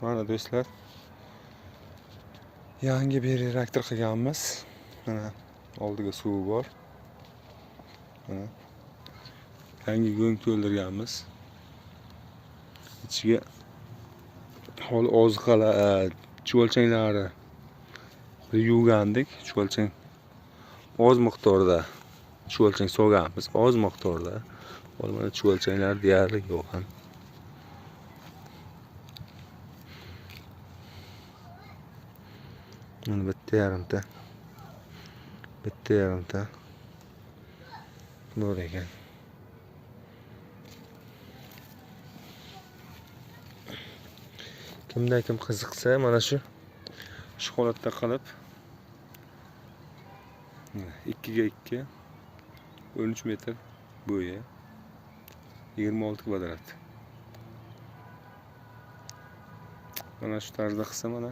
Mana do'stlar, yangi bir reaktor qilganmiz. Mana oldiga suvi bor. Mana yangi go'ng to'ldirganmiz. Ichiga holi oziqalar, chuvalchanglari yuvgandik. Chuvalchang oz miqdorda chuvalchang solganmiz, oz miqdorda. Hozir mana chuvalchanglar deyarli yo'q ham. Mana bitta yarimta. Bitta yarimta bor ekan. Kimda kim qiziqsa mana shu holatda qilib 2 ga 2 13 metr bo'yi 26 kvadrat. Mana shu tarzda qilsa mana